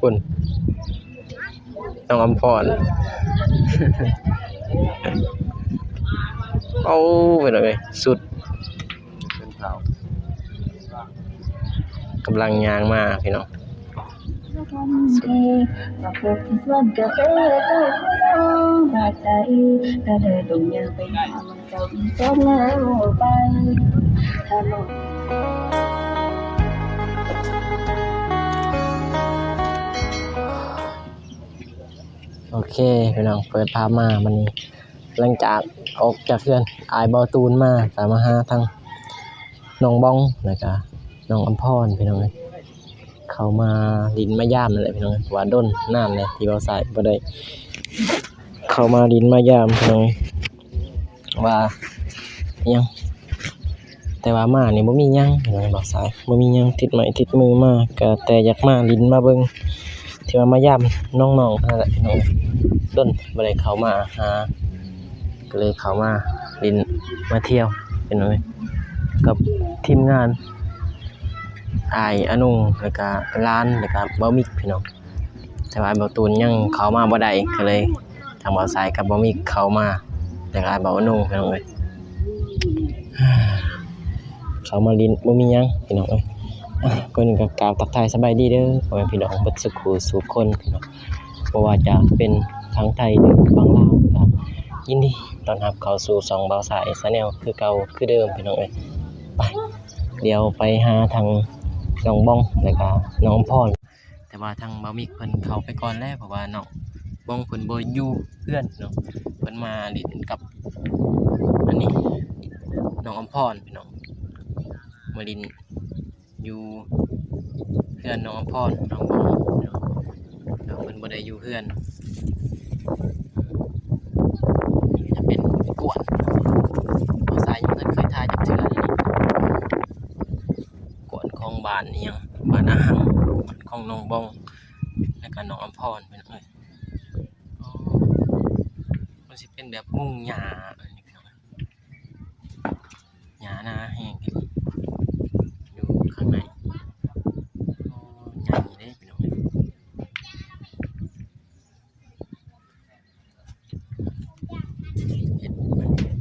ພຸ້ນ ນ້ອງອຳພອນ ໂອ້ ເປັນໄງ ສຸດ ກຳລັງຍ່າງມາພີ່ນ້ອງ. ໂອເຄພີ່ນ້ອງ ເປີດພາບມາບັດນີ້ ຫຼັງຈາກອອກຈາກເຮືອນອ້າຍເບົາຕູນມາ ກໍມາຫາທາງນ້ອງບອງ ແລ້ວກະນ້ອງອຳພອນພີ່ນ້ອງເອີຍ ເຂົ້າມາຫຼິ້ນມາຢາມນັ້ນແຫຼະພີ່ນ້ອງເອີຍ ເພາະວ່າດົນນານແລ້ວທີ່ເບົາຊາຍບໍ່ໄດ້ເຂົ້າມາຫຼິ້ນມາຢາມພີ່ນ້ອງເອີຍ ວ່າຫຍັງ ແຕ່ວ່າມານີ້ບໍ່ມີຫຍັງພີ່ນ້ອງເອີຍ ເບົາຊາຍ ບໍ່ມີຫຍັງ ຕິດໄມ້ຕິດມືມາ ກໍແຕ່ຢາກມາຫຼິ້ນມາເບິ່ງ ຖືວ່າມາຢາມນ້ອງໆ ເທົ່ານັ້ນແຫຼະພີ່ນ້ອງເອີຍ ດົນບໍ່ໄດ້ເຂົ້າມາຫາ ກໍເລີຍເຂົ້າມາຫຼິ້ນມາທ່ຽວພີ່ນ້ອງເອີຍ ກັບທີມງານ ອ້າຍອານຸງ ແລ້ວກະຫຼານ ແລ້ວກະເບົາມິກພີ່ນ້ອງ ແຕ່ວ່າອ້າຍເບົາຕູນຍັງເຂົ້າມາບໍ່ໄດ້ ກໍເລີຍທາງເບົາຊາຍກັບເບົາມິກເຂົ້າມາ ແລ້ວກະອ້າຍເບົາອານຸງພີ່ນ້ອງເອີຍ ເຂົ້າມາຫຼິ້ນ ບໍ່ມີຫຍັງພີ່ນ້ອງເອີຍ. ອາ ກ່ອນອື່ນກໍກ່າວທັກທາຍສະບາຍດີເດີ ພໍ່ແມ່ພີ່ນ້ອງເບິດສູ່ຜູ້ສູ່ຄົນພີ່ນ້ອງ ບໍ່ວ່າຈະເປັນທາງໄທ ຫຼື ຝັ່ງລາວ ກໍຍິນດີຕ້ອນຮັບເຂົ້າສູ່ຊ່ອງບ່າວຊາຍ Channel ຄືເກົ່າຄືເດີມພີ່ນ້ອງເອີຍ. ໄປ ດຽວໄປຫາທາງນ້ອງບອງ ແລ້ວກະນ້ອງອຳພອນ ແຕ່ວ່າທາງບ່າວມິກເພິ່ນເຂົ້າໄປກ່ອນແລ້ວ ເພາະວ່ານ້ອງບອງເພິ່ນບໍ່ຢູ່ເຮືອນເນາະ ເພິ່ນມາຫຼິ້ນກັບ ອັນນີ້ ນ້ອງອຳພອນພີ່ນ້ອງ ມາຫຼິ້ນ ຢູ່ເຮືອນນ້ອງອຳພອນ ນ້ອງບອງເນາະ ເພິ່ນບໍ່ໄດ້ຢູ່ເຮືອນ. ນີ້ກໍຈະເປັນກວນ ບ່າວຊາຍຍັງບໍ່ທັນເຄີຍຖ່າຍຈັກເທື່ອເລີຍ ກວນຂອງບ້ານອີ່ຫຍັງ ບ້ານອາຫັງ ຂອງນ້ອງບອງ ແລ້ວກໍນ້ອງອຳພອນ ພີ່ນ້ອງເອີຍ. ໂອ້ ມັນຊິເປັນແບບມຸງຫຍ້າ ຫຍ້າໜາແຮງອີ່ຫຼີ ຢູ່ຂ້າງໃນ. ໂອ້ ໃຫຍ່ເດ້ພີ່ນ້ອງເອີຍ ເຮັດ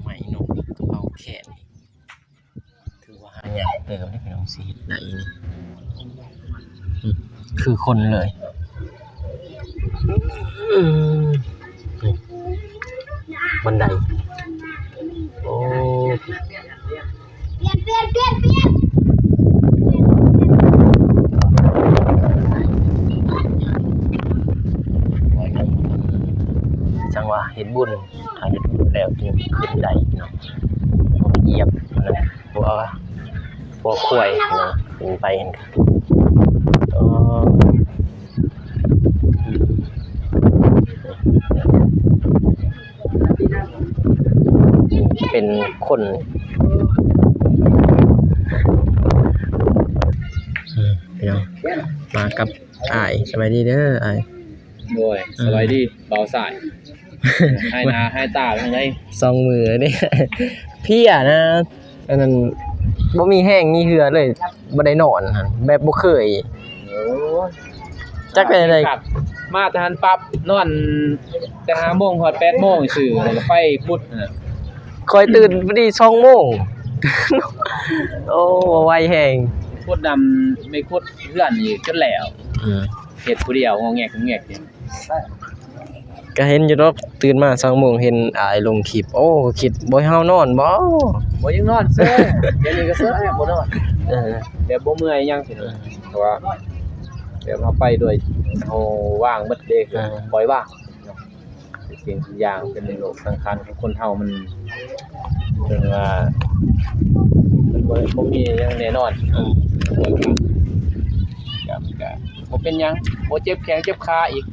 ໄມ້ນົກກະເປົາແຂນ ຖືວ່າຫາຍາກເຕີບເດ້ພີ່ນ້ອງ ຊິເຮັດໄດ້ນີ້ ອືມ ຄືຄົນເລີຍ. ອືມ ບັນໄດ ໂອ້ ປ່ຽນ ປ່ຽນ ປ່ຽນ ປ່ຽນ ຈັ່ງວ່າເຮັດບຸນ ຖ້າເຮັດບຸນແລ້ວຈຶ່ງຂຶ້ນໄດ້ເນາະ ບໍ່ໄປຢຽບອັນນັ້ນ ບໍ່ ບໍ່ຄວາຍເນາະ ຂຶ້ນໄປຫັ້ນກະ ເອີ ເປັນຄົນ ອືມ ພີ່ນ້ອງ ມາກັບອ້າຍ ສະບາຍດີເດີອ້າຍ. ໂດຍ ອືມ ສະບາຍດີບ່າວຊາຍ ຫາຍໜ້າຫາຍຕາເປັນຈັ່ງໃດ? ສອງມື້ເດ້ ເພຍນະ ອັນນັ້ນ ບໍ່ມີແຮງມີເຫື່ອເລີຍ ບໍ່ໄດ້ນອນຫັ້ນ ແບບບໍ່ເຄີຍ ໂອ້ຍ ຈັກເປັນຈັ່ງໃດ ມາແຕ່ຫັ້ນປັບ ນອນແຕ່ຫ້າໂມງຮອດແປດໂມງຊື່ ແລ້ວກໍໄປຂຸດນະ ຂ້ອຍຕື່ນພໍດີສອງໂມງ ໂອ້ ໄວແຮງ ຂຸດນຳ ໄປຂຸດເຮືອນອີກຈົນແລ້ວ ອືມ ເຮັດຜູ້ດຽວ ງອກແງກ ງອກແງກຢູ່. ກະເຫັນຢູ່ດອກ ຕື່ນມາສອງໂມງເຫັນອ້າຍລົງຄລິບ ໂອ້ ຄິດບໍ່ໃຫ້ເຮົານອນບໍ່? ບໍ່ຢາກນອນເຊີຍ ດຽວນີ້ກໍເຊີຍ ບໍ່ນອນ ເອີ ແບບບໍ່ເມື່ອຍຫຍັງຊີ້ນະ ເອີ ເພາະວ່າແບບເຮົາໄປໂດຍເຮົາວ່າງໝົດເດ້ ເອີ ປ່ອຍວ່າງ ທຸກສິ່ງທຸກຢ່າງເປັນໂລກສັງຂານຂອງຄົນເຮົາ ມັນ ເອີ້ນວ່າ ມັນບໍ່ ບໍ່ມີຫຍັງແນ່ນອນ ເອີ ກໍ ກໍບໍ່ເປັນຫຍັງ ບໍ່ເຈັບແຂ້ງເຈັບຂາອີກ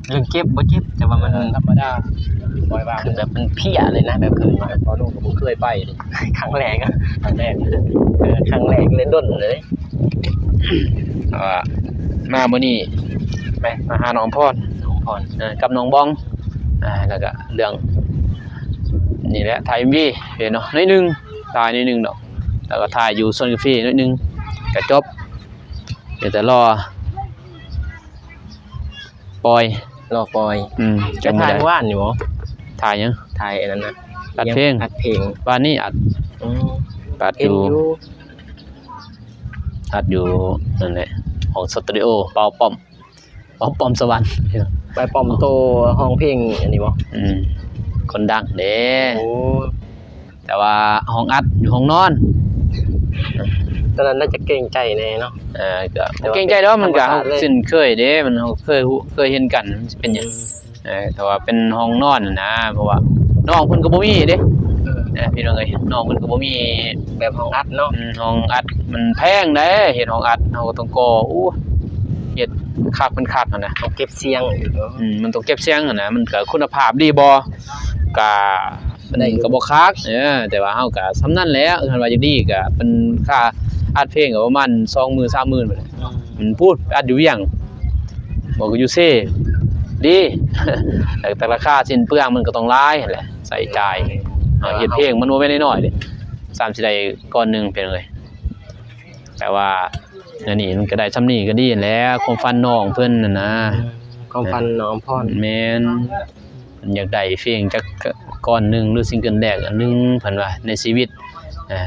ເລື່ອງເຈັບບໍ່ເຈັບ ແຕ່ວ່າມັນ ເອີ ທຳມະດາ ປ່ອຍວ່າງ ຄືແບບມັນເພຍເລີຍນະ ແບບຄືວ່າ ພໍ່ໜຸ່ມກໍບໍ່ເຄີຍໄປເດ້ ຄັ້ງແລກ ຄັ້ງແລກ ເອີ ຄັ້ງແລກເລີຍ ດົນເລີຍ ເອີ ມາມື້ນີ້ ໄປ ມາຫານ້ອງອຳພອນ ນ້ອງອຳພອນ ເອີ ກັບນ້ອງບອງ ອ່າ ແລ້ວກະເລື່ອງນີ້ແຫຼະ ຖ່າຍເອັມວີເນາະ ໜ້ອຍໜຶ່ງ ຖ່າຍໜ້ອຍໜຶ່ງດອກ ແລ້ວກໍຖ່າຍຢູ່ສວນກາເຟໜ້ອຍໜຶ່ງ ກະຈົບ ເຮັດແຕ່ລໍ ປ່ອຍ ລໍປ່ອຍ. ອືມ ໄປຖ່າຍມື້ວານນີ້ບໍ່? ຖ່າຍຫຍັງ? ຖ່າຍອັນນັ້ນນະ ອັດເພງ. ອັດເພງ ວານນີ້ອັດ. ອືມ ອັດຢູ່ ອັດຢູ່ນັ້ນແຫຼະ ຫ້ອງສະຕູດິໂອ ບ່າວປ້ອມ ປ້ອມ ປ້ອມສະຫວັນ. ບ່າວປ້ອມໂຕຮ້ອງເພງອັນນີ້ບໍ່? ອືມ ຄົນດັງເດ້. ໂອ້ ແຕ່ວ່າຫ້ອງອັດຢູ່ຫ້ອງນອນ ຕອນນັ້ນໜ້າຈະເກງໃຈແດ່ເນາະ. ເອີ ກໍບໍ່ເກງໃຈດອກ ມັນກໍເຮົາຊິນເຄີຍເດ້ ມັນເຮົາເຄີຍຮູ້ເຄີຍເຫັນກັນ ມັນຊິເປັນຫຍັງ? ອືມ ເອີ ແຕ່ວ່າເປັນຫ້ອງນອນຫັ້ນນະ ເພາະວ່ານ້ອງເພິ່ນກໍບໍ່ມີເດ້. ເອີ ເອີ ພີ່ນ້ອງເອີຍ ນ້ອງເພິ່ນກໍບໍ່ມີແບບຫ້ອງອັດເນາະ. ອືມ ຫ້ອງອັດມັນແພງເດ້ ເຮັດຫ້ອງອັດເຮົາກໍຕ້ອງກໍ່ ໂອ້ ເຮັດຄັກເປັນຄັກຫັ້ນນະ ຕ້ອງເກັບສຽງອີກເນາະ. ອືມ ມັນຕ້ອງເກັບສຽງຫັ້ນນະ ມັນກໍຄຸນນະພາບດີບໍ່ ກະ ມັນກໍບໍ່ຄັກ. ເອີ ແຕ່ວ່າເຮົາກໍສ່ຳນັ້ນແຫຼະ ຄັນວ່າຢາກດີກໍເປັນຄ່າອັດເພງກໍປະມານສອງໝື່ນ ສາມໝື່ນພຸ້ນແຫຼະ. ອືມ ມັນພຸ້ນໄປອັດຢູ່ວຽງ ບໍ່ກໍຢູ່ເຊ ດີ ແຕ່ລາຄາສິ້ນເປືອງມັນກໍຕ້ອງຫຼາຍຫັ້ນແຫຼະ ໃຊ້ຈ່າຍ. ເຮົາເຮັດເພງມັນບໍ່ແມ່ນນ້ອຍໆເດ້ ສ່ຳຊິໄດ້ກ້ອນໜຶ່ງ ເປັນຫຍັງເອີຍ? ແຕ່ວ່າອັນນີ້ມັນກໍໄດ້ສ່ຳນີ້ກໍດີຫັ້ນແຫຼະ ຄວາມຝັນນ້ອງເພິ່ນຫັ້ນນະ. ອືມ ຄວາມຝັນນ້ອງອຳພອນ. ແມ່ນ ເພິ່ນຢາກໄດ້ເພງຈັກກ້ອນໜຶ່ງ ຫຼື ຊິງເກິນແລກອັນໜຶ່ງ ເພິ່ນວ່າໃນຊີວິດ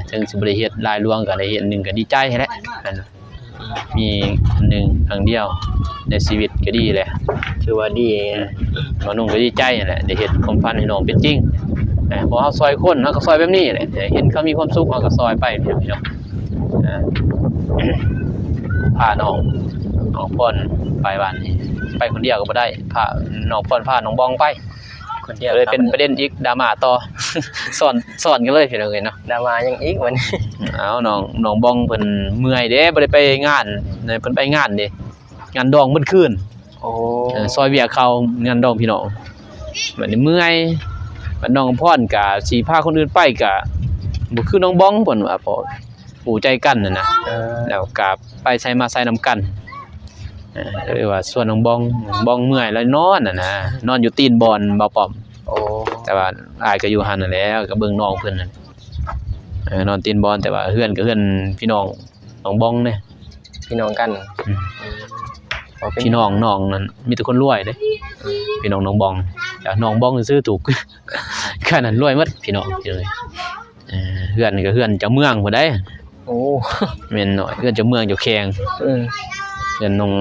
ເຖິງຊິບໍ່ໄດ້ເຮັດຫຼາຍຫຼວງ ກໍໄດ້ເຮັດໜຶ່ງກໍດີໃຈຫັ້ນແຫຼະ. ມີອັນໜຶ່ງອັນດຽວໃນຊີວິດກໍດີແຫຼະ ຖືວ່າດີ. ອືມ ບ່າວໜຸ່ງກໍດີໃຈຫັ້ນແຫຼະ ໄດ້ເຮັດຄວາມຝັນໃຫ້ນ້ອງເປັນຈິງ. ເພາະເຮົາຊ່ອຍຄົນ ເຮົາກໍຊ່ອຍແບບນີ້ແຫຼະ ເຫັນເຂົາມີຄວາມສຸກ ເຮົາກໍຊ່ອຍໄປ ພີ່ນ້ອງ. ອ່າ ພານ້ອງ ນ້ອງພອນໄປວານນີ້ ໄປຄົນດຽວກໍບໍ່ໄດ້ ພານ້ອງພອນພານ້ອງບອງໄປ ຄົນດຽວ ເລີຍເປັນປະເດັນອີກ ດຣາມາຕໍ່ ຊ້ອນ ຊ້ອນກັນເລີຍ ພີ່ນ້ອງເອີຍເນາະ. ດຣາມາຫຍັງອີກບັດນີ້? ເອົາ ນ້ອງ ນ້ອງບອງເພິ່ນເມື່ອຍເດ້ ບໍ່ໄດ້ໄປງານ ເພິ່ນໄປງານເດ້ ງານດອງເບິດຄືນ. ໂອ້ ເອີ ຊ່ອຍວຽກເຂົາ ງານດອງພີ່ນ້ອງ ບັດນີ້ເມື່ອຍ. ບັດນ້ອງອຳພອນກະຊິພາຄົນອື່ນໄປກະບໍ່ຄືນ້ອງບອງ ເພິ່ນວ່າ ເພາະຮູ້ໃຈກັນຫັ້ນນະ. ເອີ ແລ້ວກະໄປໃສມາໃສນຳກັນ ເອີ ກໍເລີຍວ່າຊວນນ້ອງບອງ ນ້ອງບອງເມື່ອຍແລ້ວນອນຫັ້ນນະ ນອນຢູ່ຕີນບ່ອນບ່າວປ້ອມ. ໂອ້ ແຕ່ວ່າອ້າຍກໍຢູ່ຫັ້ນຫັ້ນແຫຼະ ກໍເບິ່ງນ້ອງເພິ່ນຫັ້ນ ເອີ ນອນຕີນບ່ອນ ແຕ່ວ່າເຮືອນກໍເຮືອນພີ່ນ້ອງ ນ້ອງບອງເດ້ ພີ່ນ້ອງກັນ. ອືມ ອືມ ເພາະເປັນ ພີ່ນ້ອງນ້ອງນັ້ນມີແຕ່ຄົນລວຍເດ້. ອືມ ພີ່ນ້ອງນ້ອງບອງ ແຕ່ນ້ອງບອງຊື່ໆ ທຸກ ແຄ່ນັ້ນລວຍໝົດ ພີ່ນ້ອງເອີຍ. ເອີ ເຮືອນນີ້ກໍເຮືອນເຈົ້າເມືອງພຸ້ນໃດ໋. ໂອ້ ແມ່ນນ້ອຍ ເຮືອນເຈົ້າເມືອງເຈົ້າແຂວງ. ເອີ ເຮືອນນ້ອງ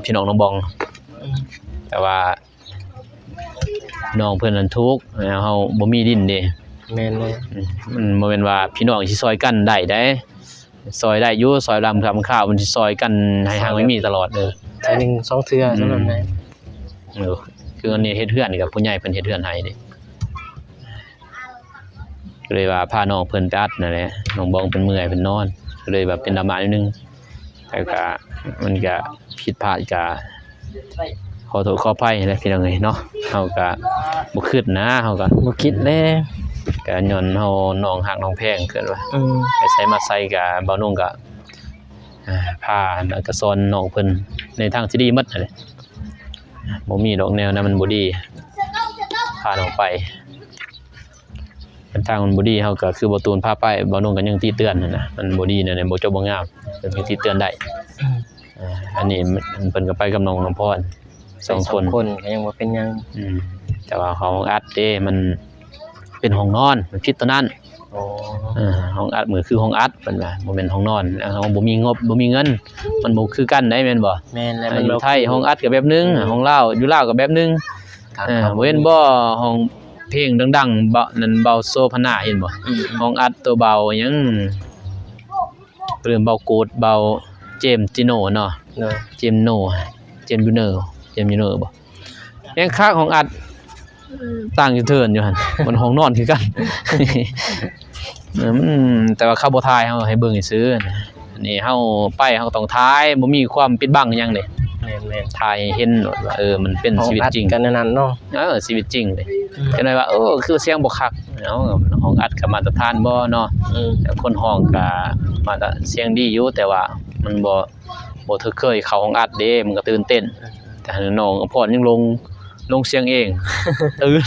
ພີ່ນ້ອງນ້ອງບອງ. ອືມ ແຕ່ວ່າ ນ້ອງເພິ່ນນັ້ນທຸກ ເຮົາບໍ່ມີດິນເດ້. ແມ່ນເລີຍ. ອືມ ມັນບໍ່ແມ່ນວ່າພີ່ນ້ອງຊິຊ່ອຍກັນໄດ້ໃດ໋ ຊ່ອຍໄດ້ຢູ່ ຊ່ອຍລຳຄຳຄາວ ມັນຊິຊ່ອຍກັນໃຫ້ຮັ່ງມີຕະຫຼອດເດີ ເທື່ອໜຶ່ງສອງເທື່ອ. ອືມ ສຳລັບໃດ ເອີ ຄືອັນນີ້ເຮັດເຮືອນນີ້ ກັບຜູ້ໃຫຍ່ເພິ່ນເຮັດເຮືອນໃຫ້ເດ້ ກໍເລີຍວ່າພານ້ອງເພິ່ນໄປອັດນັ້ນແຫຼະ ນ້ອງບອງເພິ່ນເມື່ອຍເພິ່ນນອນ ກໍເລີຍວ່າເປັນດຣາມາໜ້ອຍໜຶ່ງ. ແຕ່ກະ ມັນກະຜິດພາດ ກະຂໍໂທດຂໍອະໄພແຫຼະພີ່ນ້ອງເອີຍເນາະ. ເຮົາກະບໍ່ຄິດນະ ເຮົາກະບໍ່ຄິດແຫຼະ ກະຍ້ອນເຮົານ້ອງຮັກນ້ອງແພງ ເອີ້ນວ່າ. ອືມ ໄປໃສມາໃສກະ ບ່າວໜຸ່ງກະ ອ່າ ພາ ແລ້ວກະສອນນ້ອງເພິ່ນໃນທາງທີ່ດີໝົດຫັ້ນແຫຼະ ບໍ່ມີດອກແນວນັ້ນມັນບໍ່ດີ ພານ້ອງໄປ. ຄັນທາງມັນບໍ່ດີ ເຮົາກໍຄືບໍ່ຕູນພາໄປ ບໍ່ນຸ່ງກໍຍັງຕິເຕືອນຫັ້ນນະ ມັນບໍ່ດີແນວໃດ ບໍ່ຈົບບໍ່ງາມ ເພິ່ນຍັງຕິເຕືອນໄດ້. ອືມ ເອີ ອັນນີ້ເພິ່ນກໍໄປກັບນ້ອງນ້ຳພອນ ສອງຄົນ ໄປສອງຄົນກໍຍັງບໍ່ເປັນຫຍັງ. ອືມ ແຕ່ວ່າຫ້ອງອັດເດ້ ມັນເປັນຫ້ອງນອນ ມັນຜິດຕົວນັ້ນ. ໂອ້ ເອີ ຫ້ອງອັດມັນຄືຫ້ອງອັດ ເພິ່ນວ່າ ບໍ່ແມ່ນຫ້ອງນອນ. ເຮົາບໍ່ມີງົບ ບໍ່ມີເງິນ ມັນບໍ່ຄືກັນໄດ໋ ແມ່ນບໍ່? ແມ່ນແລ້ວ ເອີ ມັນຢູ່ໄທຫ້ອງອັດກໍແບບໜຶ່ງ ອືມ ຫ້ອງລາວ ຢູ່ລາວກໍແບບໜຶ່ງ. ເອີ ບໍ່ເຫັນບໍ່ ຫ້ອງ ເພງດັງໆ ເບົາ ນັ້ນ ເບົາໂສພະນາ ເຫັນບໍ່? ອືມ ຫ້ອງອັດໂຕເບົາຫຍັງ ເລີ່ມເບົາໂກດ ເບົາເຈມຈິໂນເນາະ. ໂດຍ ເຈມໂນ ເຈມຢູເນີ ເຈມຢູເນີບໍ່? ແຮງຄັກ ຫ້ອງອັດ ຕ່າງຢູ່ເທີນຢູ່ຫັ້ນ ມັນຫ້ອງນອນຄືກັນ. ເອີ ມັນ ແຕ່ວ່າເຂົາບໍ່ຖ່າຍ ເຮົາໃຫ້ເບິ່ງຊື່ໆ. ອັນນີ້ເຮົາໄປ ເຮົາກໍຕ້ອງຖ່າຍ ບໍ່ມີຄວາມປິດບັງຫຍັງເດ້. ແມ່ນໆ ຖ່າຍໃຫ້ເຫັນໂລດວ່າ ເອີ ມັນເປັນຊີວິດຈິງ ຫ້ອງອັດກັນນັ້ນເນາະ. ເອີ ຊີວິດຈິງເດ້. ອືມ ຈັກໜ້ອຍວ່າ ເອີ ຄືສຽງບໍ່ຄັກ ເອົາ ຫ້ອງອັດກໍມາດຕະຖານບໍ່ເນາະ. ອືມ ແຕ່ຄົນຮ້ອງກໍມາດຕະ ສຽງດີຢູ່ ແຕ່ວ່າມັນບໍ່ ບໍ່ເຄີຍເຂົ້າຫ້ອງອັດເດ້ ມັນກໍຕື່ນເຕັ້ນ. ແຕ່ນ້ອງອຳພອນຍັງລົງ ລົງສຽງເອງ ຕື່ນ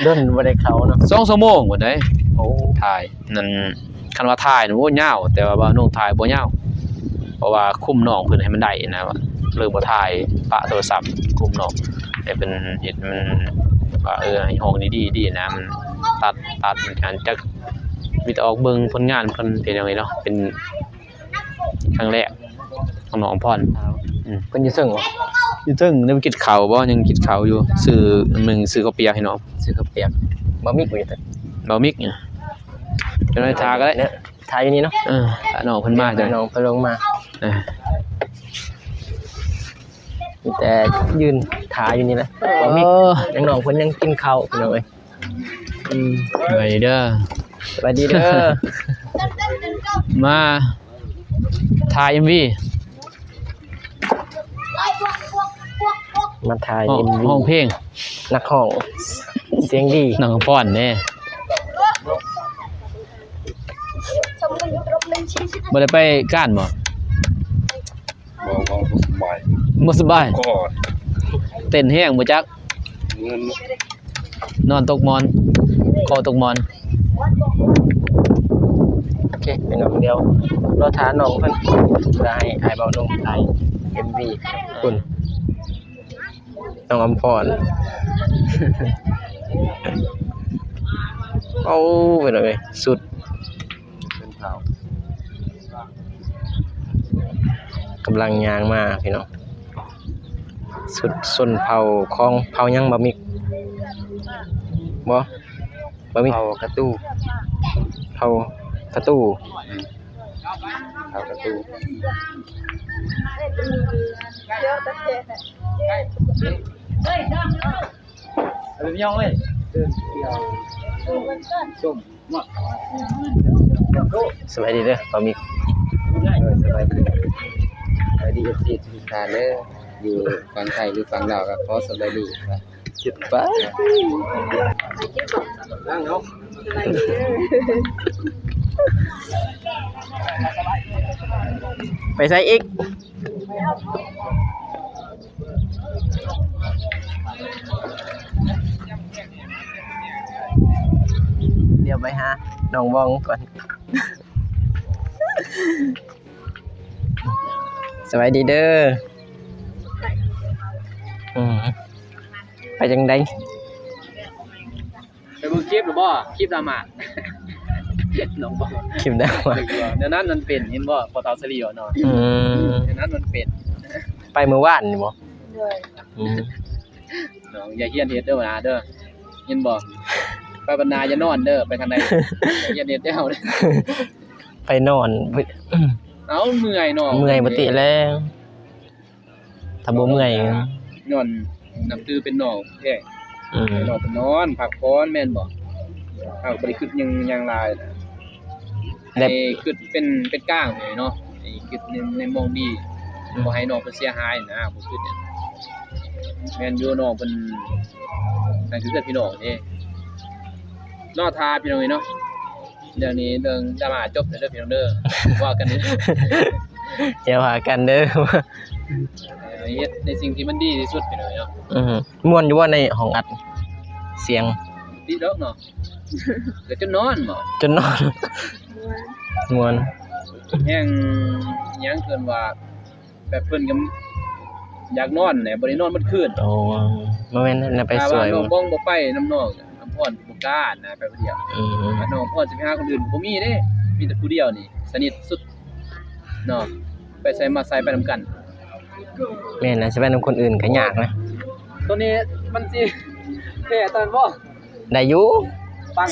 ດົນບໍ່ໄດ້ເຂົ້າເນາະ ສອງຊົ່ວໂມງພຸ້ນໃດ໋. ໂອ້ ຖ່າຍນັ້ນ ຄັນວ່າຖ່າຍນັ້ນ ໂອ້ ຍາວ ແຕ່ວ່າບ່າວນຸ່ງຖ່າຍບໍ່ຍາວ ເພາະວ່າຄຸມນ້ອງເພິ່ນໃຫ້ມັນໄດ້ນະ ວ່າ ເລີຍບໍ່ຖ່າຍ ປະໂທລະສັບກຸ່ມເນາະ ໃຫ້ເພິ່ນເຮັດມັນວ່າ ເອີ ໃຫ້ຮ້ອງດີໆ ດີນະ ມັນຕັດ ຕັດ ມັນການຈັກ ມີແຕ່ອອກເບິ່ງຜົນງານເພິ່ນ ເປັນຈັ່ງໃດເນາະ ເປັນຄັ້ງແລກຂອງນ້ອງອຳພອນ. ອືມ ເພິ່ນຢູ່ເທິງບໍ່? ຢູ່ເທິງ ໄດ້ກິນເຂົ້າບໍ່? ຍັງກິນເຂົ້າຢູ່ ຊື້ອັນໜຶ່ງ ຊື້ເຂົ້າປຽກໃຫ້ນ້ອງ ຊື້ເຂົ້າປຽກ ບໍ່ມີບໍ່ຢູ່ເທິງ ບໍ່ມີ ເຈົ້າໜ້າທີ່ຖ້າກໍໄດ້ ຖ້າຢູ່ນີ້ເນາະ ເອີ ຖ້ານ້ອງເພິ່ນມາ ດຽວໃຫ້ນ້ອງເພິ່ນລົງມາ ເອີ ມີແຕ່ຢືນຖ້າຢູ່ນີ້ແຫຼະ ເອີ ບໍ່ມີ ຍັງ ນ້ອງເພິ່ນຍັງກິນເຂົ້າ ພີ່ນ້ອງເອີຍ. ອືມ ສະບາຍດີເດີ ສະບາຍດີເດີ ມາຖ່າຍເອັມວີ ມາຖ່າຍເອັມວີ ຮ້ອງເພງ ນັກຮ້ອງສຽງດີ ນ້ອງອຳພອນເດ້ ບໍ່ໄດ້ໄປການບໍ່? ບໍ່ ບໍ່ ບໍ່ສະບາຍ ບໍ່ສະບາຍ ກໍເຕັ້ນແຮງບໍ່ຈັກ ນອນຕົກໝອນ ຄໍຕົກໝອນ. ໂອເຄ ພີ່ນ້ອງ ດຽວລໍຖ້ານ້ອງເພິ່ນ ແລ້ວໃຫ້ອ້າຍເບົາໜຸ່ມຖ່າຍເອັມວີ ພຸ້ນ ນ້ອງອຳພອນ ໂອ້ ພີ່ນ້ອງເອີຍ ສຸດ ເປັນເຜົ່າ ກຳລັງຍ່າງມາພີ່ນ້ອງ ສຸດຊົນເຜົ່າຂອງເຜົ່າຫຍັງ ບ່າວມິກ? ບໍ່ ບ່າວມິກ ເຜົ່າກະຕູ ເຜົ່າກະຕູ ເຜົ່າກະຕູ ເອົາໄປຍ່ອງເລີຍ ເດີນທ່ຽວຊົມ. ສະບາຍດີເດີ ບ່າວມິກ ເອີ ສະບາຍດີ ສະບາຍດີ ເອັຟຊີ ທຸກທ່ານເດີ ຢູ່ຝັ່ງໄທ ຫຼື ຝັ່ງລາວ ກໍຂໍສະບາຍດີ ເຈັບປາກ ໄປໃສອີກ? ດຽວໄປຫານ້ອງວອງກ່ອນ ສະບາຍດີເດີ ອືມ ໄປຈັ່ງໃດ? ໄປເບິ່ງຄລິບແລ້ວບໍ່? ຄລິບດາມາ ນ້ອງບອກ ຄລິບດາມາ ແນວນັ້ນມັນເປັນ ເຫັນບໍ່? ພໍ່ເຖົ້າສະຫຼີເນາະ ອືມ ແນວນັ້ນມັນເປັນ ໄປມື້ວານນີ້ບໍ່? ໂດຍ ອືມ ນ້ອງຢ່າຮຽນເຮັດເດີ ບັກຫຼ້າເດີ ເຫັນບໍ່? ໄປບັກຫຼ້າຢ່ານອນເດີ ໄປທາງໃດ ຢ່າຮຽນເຮັດແລ້ວ ໄປນອນ ເອົາ ເມື່ອຍເນາະ ເມື່ອຍບໍ່ຕິແລ້ວ. ຖ້າບໍ່ເມື່ອຍ ຍ້ອນນັບຖືເປັນນ້ອງແທ້ ອືມ ໃຫ້ນ້ອງເພິ່ນນອນພັກຜ່ອນແມ່ນບໍ່? ເຮົາກໍບໍ່ໄດ້ຄິດຫຍັງ ຫຍັງຫຼາຍນະ ໃຫ້ຄິດເປັນ ເປັນກາງເລີຍເນາະ ໃຫ້ຄິດໃນ ໃນມຸມດີ ອືມ ບໍ່ໃຫ້ນ້ອງເພິ່ນເສຍຫາຍນະ ບໍ່ຄິດຫຍັງ ແມ່ນຢູ່ ນ້ອງເພິ່ນ ນັ້ນຄືເປັນພີ່ນ້ອງເດ້ ລໍຖ້າພີ່ນ້ອງເອີຍເນາະ. ດຽວນີ້ເລື່ອງດາມາຈົບແລ້ວເດີພີ່ນ້ອງເດີ ວ່າກັນເດີ ຢ່າວ່າກັນເດີ ເຮັດໃນສິ່ງທີ່ມັນດີທີ່ສຸດພີ່ນ້ອງເອີຍເນາະ ອື ມ່ວນຢູ່ບໍ່ໃນຫ້ອງອັດສຽງ? ຕິດດອກເນາະ ແຕ່ຈົນນອນເນາະ ຈົນນອນ ມ່ວນ ແຮງຫຍັງເອີ້ນວ່າ ແບບເພິ່ນກໍຢາກນອນແຫຼະ ບໍ່ໄດ້ນອນໝົດຄືນ ໂອ້ ບໍ່ແມ່ນແນວໄປຊ່ວຍ ຖ້າວ່ານ້ອງບອງບໍ່ໄປນຳນ້ອງ ອຳພອນກໍບໍ່ກ້ານະ ໄປຜູ້ດຽວ ອື ນ້ອງອຳພອນຊິໄປຫາຄົນອື່ນບໍ່ມີເດ້ ມີແຕ່ຜູ້ດຽວນີ້ສະໜິດສຸດເນາະ ໄປໃສມາໃສໄປນຳກັນ ແມ່ນລະ ຊິໄປນຳຄົນອື່ນກໍຍາກນະ ໂຕນີ້ມັນຊິແພ້ຕອນບໍ່? ໄດ້ຢູ່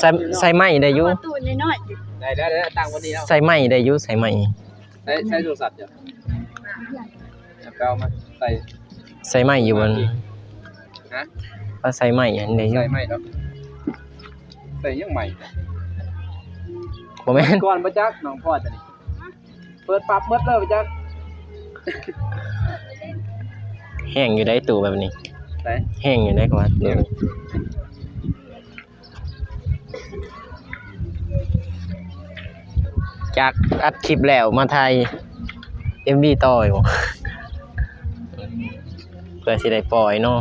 ໃສ່ ໃສ່ໄມ້ໄດ້ຢູ່ ຕູ້ນ້ອຍໆ ໄດ້ ໄດ້ ໄດ້ ຕັ້ງວັນນີ້ເອົາ ໃສ່ໄມ້ໄດ້ຢູ່ ໃສ່ໄມ້ ໃຊ້ ໃຊ້ໂທລະສັບຢູ່ ເອົາໄປເອົາມາໃສ່ ໃສ່ໄມ້ຢູ່ບໍ່? ຮະ? ເອົາໃສ່ໄມ້ຫັ້ນໄດ້ຢູ່ ໃສ່ໄມ້ເນາະ ໃສ່ຫຍັງໄມ້? ບໍ່ແມ່ນ ກ່ອນບໍ່ຈັກ ນ້ອງພອດອັນນີ້ ເປີດປັບໝົດເລີຍບໍ່ຈັກ ແຮງຢູ່ໄດ໋ ຕູ້ແບບນີ້ ໃສ? ແຮງຢູ່ໄດ໋ ເຂົາວ່າ ແຮງ ຈາກອັດຄລິບແລ້ວມາຖ່າຍເອັມວີຕໍ່ອີກບໍ່? ເພື່ອຊິໄດ້ປ່ອຍເນາະ.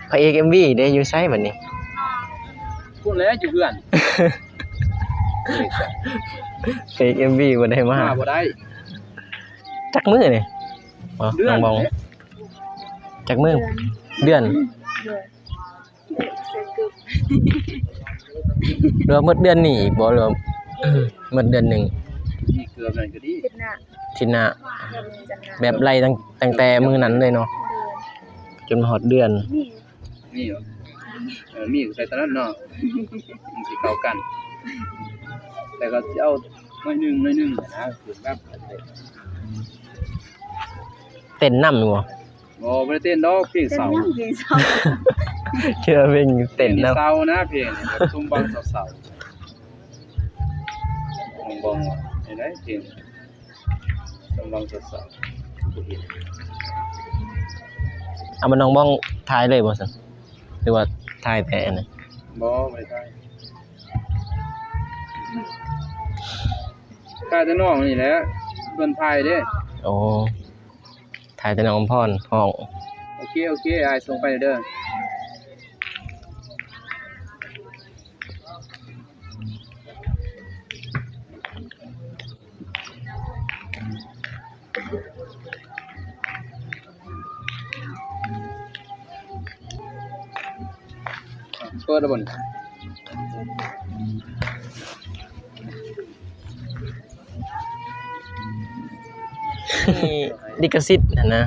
ພະເອກເອັມວີເດ້ ຢູ່ໃສບັດນີ້? ພຸ້ນແຫຼະ ຢູ່ເຮືອນ. ພະເອກເອັມວີບໍ່ໄດ້ມາ ມາບໍ່ໄດ້. ຈັກມື້ນີ້? ເອີ ເດືອນ ນ້ອງບອງ ເດ້. ຈັກມື້? ເດືອນ ເດືອນ ເດືອນ ເດືອນ ເດືອນ ຫຼືວ່າໝົດເດືອນນີ້ອີກບໍ່ ຫຼືວ່າໝົດເດືອນໜຶ່ງ? ອີກເກືອບນັ້ນກໍດີ ທິດໜ້າ ທິດໜ້າ ແບບໄລ່ຕັ້ງ ຕັ້ງແຕ່ມື້ນັ້ນເລີຍເນາະ ໂດຍ ຈົນມາຮອດເດືອນ. ມີ ມີບໍ່? ເອີ ມີກໍໃສ່ຕອນນັ້ນເນາະ ມັນຊິເຂົ້າກັນ ແຕ່ກໍຊິເອົາໜ້ອຍໜຶ່ງ ໜ້ອຍໜຶ່ງນະ ຄືແບບ ເຕັ້ນນຳຢູ່ບໍ່? ບໍ່ ບໍ່ໄດ້ເຕັ້ນດອກ ເພງເຊົາ ເພງເຊົາ ເຊື່ອເພງເຕັ້ນນຳ ເຊົານະ ເພງນີ້ແບບສົມຫວັງເຊົາໆ ນ້ອງບອງວ່າຈັ່ງໃດ ເພງສົມຫວັງເຊົາໆ ບໍ່ເຫັນ. ເອົາ ມານ້ອງບອງຖ່າຍເລີຍບໍ່ຊັ້ນ ຫຼືວ່າຖ່າຍແຕ່ອັນນັ້ນ? ບໍ່ ບໍ່ໄດ້ຖ່າຍ ຖ່າຍແຕ່ນ້ອງນີ້ແຫຼະ ເພິ່ນຖ່າຍເດ້. ໂອ້ ຖ່າຍແຕ່ນ້ອງອຳພອນຮ້ອງ. ໂອເຄ ໂອເຄ ອ້າຍສົ່ງໄປເດີ. ເປີດແລ້ວບໍ່ນີ້? ນີ້ລິຂະສິດຫັ້ນນະ.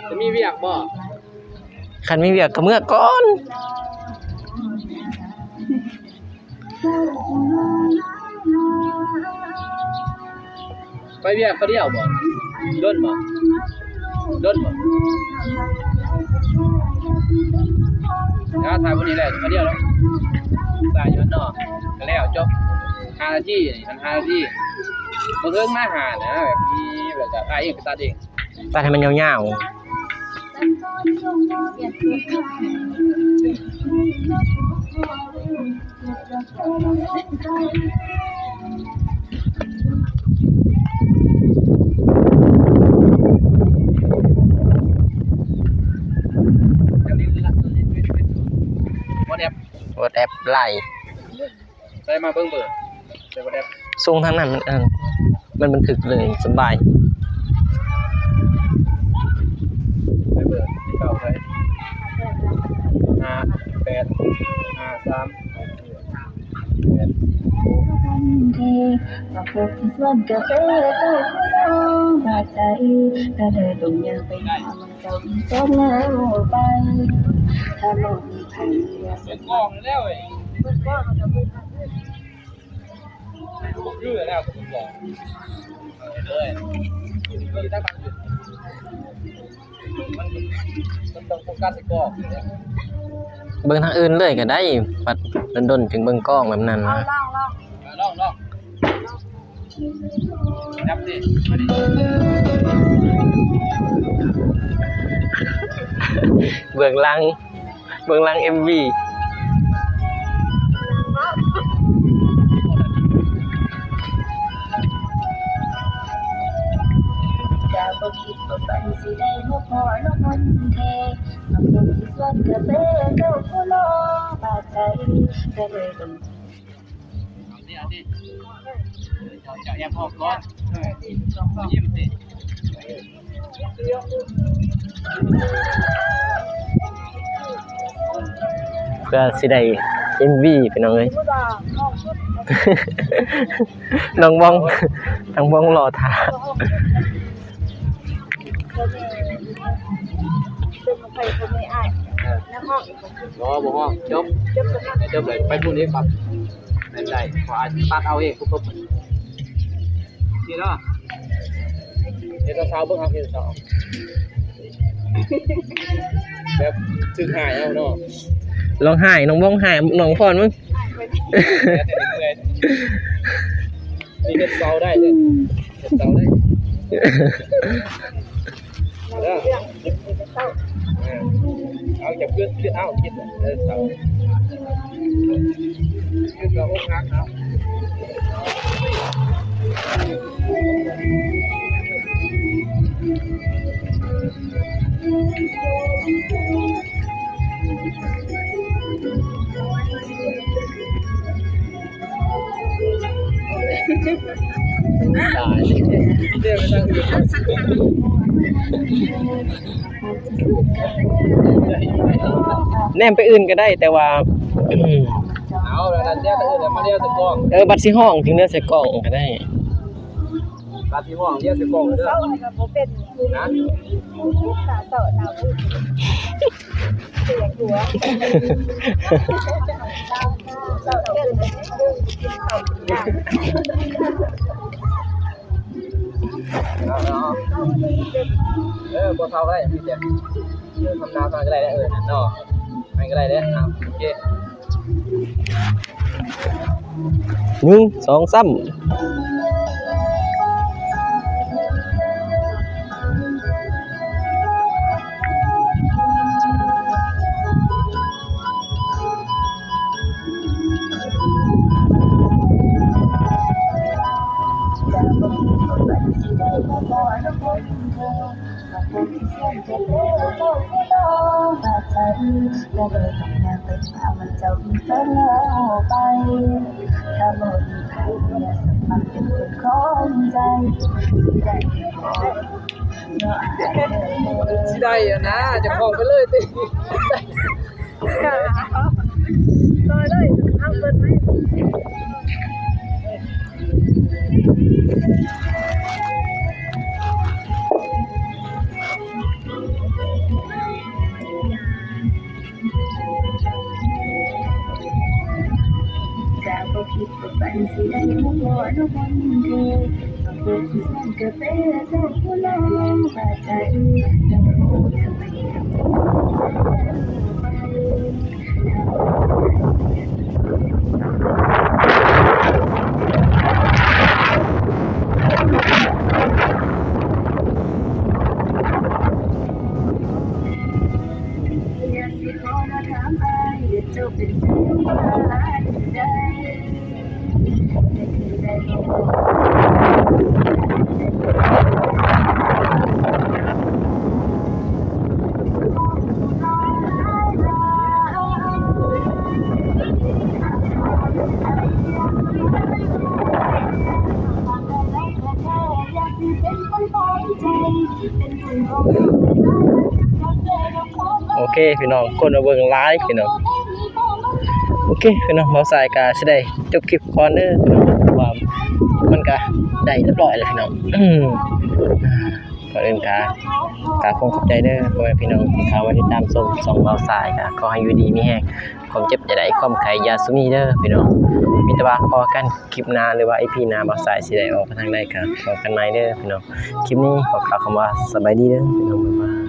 ຈະມີວຽກບໍ່? ຄັນມີວຽກກໍເມືອກ່ອນ. ໄປວຽກຄົນດຽວບໍ່? ດົນບໍ່? ດົນບໍ່? ດຽວຖ່າຍມື້ນີ້ແຫຼະ ຄົນດຽວເນາະ ສາຍຢູ່ເນາະ ກໍແລ້ວຈົບ ຫ້ານາທີ ອັນຫ້ານາທີ ບໍ່ເຖິງນະ ຫ້ານະ ແບບມີ ແບບວ່າຖ່າຍເອງ ໄປຕັດເອງ. ຕັດໃຫ້ມັນຍາວໆ. ວັອດແອັບ ໄລ. ໃສ່ມາເບິ່ງເບີ ໃສ່ບໍ່ໄດ້ ສົ່ງທາງນັ້ນ ມັນ ອັນ ມັນບັນທຶກເລີຍ ສະບາຍ ໃສ່ເບີທີ່ເກົ່າ ໃສ່ ຫ້າ ແປດ ຫ້າ ສາມ ແປດ ໄດ້. ເປີດກ້ອງແລ້ວເວີຍ ເປີດກ້ອງ ຄືແລ້ວ ເປີດກ້ອງ ເອີ ເລີຍ ມັນ ມັນຕ້ອງໂຟກັສໃສ່ກ້ອງ ເບິ່ງທາງອື່ນເລີຍກໍໄດ້ ບັດດົນໆ ຈຶ່ງເບິ່ງກ້ອງແບບນັ້ນນະ. ເອົາ ລອງ ລອງ ເອົາ ລອງ ລອງ. ເບື້ອງຫຼັງ ເບື້ອງຫຼັງເອັມວີ. ເອົາຕິ ເອົາຕິ ເຈົ້າ ເຈົ້າແອບອອກກ່ອນ ເອີ ຍິ້ມຕິ ເພື່ອຊິໄດ້ເອັມວີ ພີ່ນ້ອງເອີຍ. ນ້ອງບອງ ທາງບອງລໍຖ້າ. ເປັນໃຜກໍໄດ້ອ້າຍ ນຳຫ້ອງ ບໍ່ ບໍ່ຮ້ອງ ຈົບ ຈົບແລ້ວ ຈົບເລີຍ ໄປພຸ້ນອີກຄັບ ແມ່ນໄດ້ ເພາະອາດຕັດເອົາເອງ ນີ້ເນາະ ເຮັດສາວໆເບິ່ງເອົາ ເຮັດສາວ ແບບຖືກຫາຍເອົາເນາະ ລອງຫາຍ ນ້ອງບ້ອງຫາຍ ນ້ອງພອນເບິ່ງ ນີ້ເຮັດເຊົາໄດ້ເດ້ ເຮັດເຊົາໄດ້. ເອີ ເອົາ ຢ່າເພິ່ງ ເອົາ ຄິດ ເອີ ເຊົາ ຄິດວ່າອົກຫັກເອົາ. ແນມໄປອື່ນກໍໄດ້ ແຕ່ວ່າ ເອົາແລ້ວ ແລ້ວແຕ່ອື່ນ ແລ້ວມາແລ້ວໃສ່ກ້ອງ ເອີ ບັດຊິຮ້ອງຈຶ່ງແລ້ວໃສ່ກ້ອງກໍໄດ້ ບັດຊິຮ້ອງແລ້ວໃສ່ກ້ອງເດີ ເຊົ້າກໍບໍ່ເປັນ ນະ ໜ້າເສົ້າໜ້າບຸນ ເສຍງຫົວ ເຈົ້າເປັນ ເອີ ບໍ່ເທົ່າກໍໄດ້ ມີແຕ່ ເອີ ທຳນາຟັງກໍໄດ້ແຫຼະ ເອີ ເນາະ ໃຫ້ກໍໄດ້ແຫຼະ ອ່າ ໂອເຄ ໜຶ່ງ ສອງ ສາມ. ຊິໄດ້ຫັ້ນນະ ເຈົ້າຂອງໄປເລີຍຕິ ຕໍ່ເລີຍ ເອົາເປີດໄມ. ໂອເຄພີ່ນ້ອງ ຄົນມາເບິ່ງຫຼາຍພີ່ນ້ອງ. ໂອເຄພີ່ນ້ອງ ບ່າວສາຍກະຊິໄດ້ຈົບຄລິບກ່ອນເດີພີ່ນ້ອງ ເພາະວ່າມັນກະໄດ້ຮຽບຮ້ອຍແລ້ວພີ່ນ້ອງ. ກ່ອນອື່ນກະ ກະຂໍຂອບໃຈເດີພໍ່ແມ່ພີ່ນ້ອງທີ່ເຂົ້າມາຕິດຕາມຊົມຊ່ອງບ່າວສາຍ ກະຂໍໃຫ້ຢູ່ດີມີແຮງ ຄວາມເຈັບຢ່າໄດ້ ຄວາມໄຂ້ຢ່າສູ່ມີເດີພີ່ນ້ອງ. ມີແຕ່ວ່າພໍ້ກັນຄລິບໜ້າ ຫຼືວ່າອີພີໜ້າ ບ່າວສາຍຊິໄດ້ອອກໄປທາງໃດ ກະພໍ້ກັນໃໝ່ເດີພີ່ນ້ອງ. ຄລິບນີ້ຂໍກ່າວຄຳວ່າສະບາຍດີເດີພີ່ນ້ອງ ບາຍບາຍ.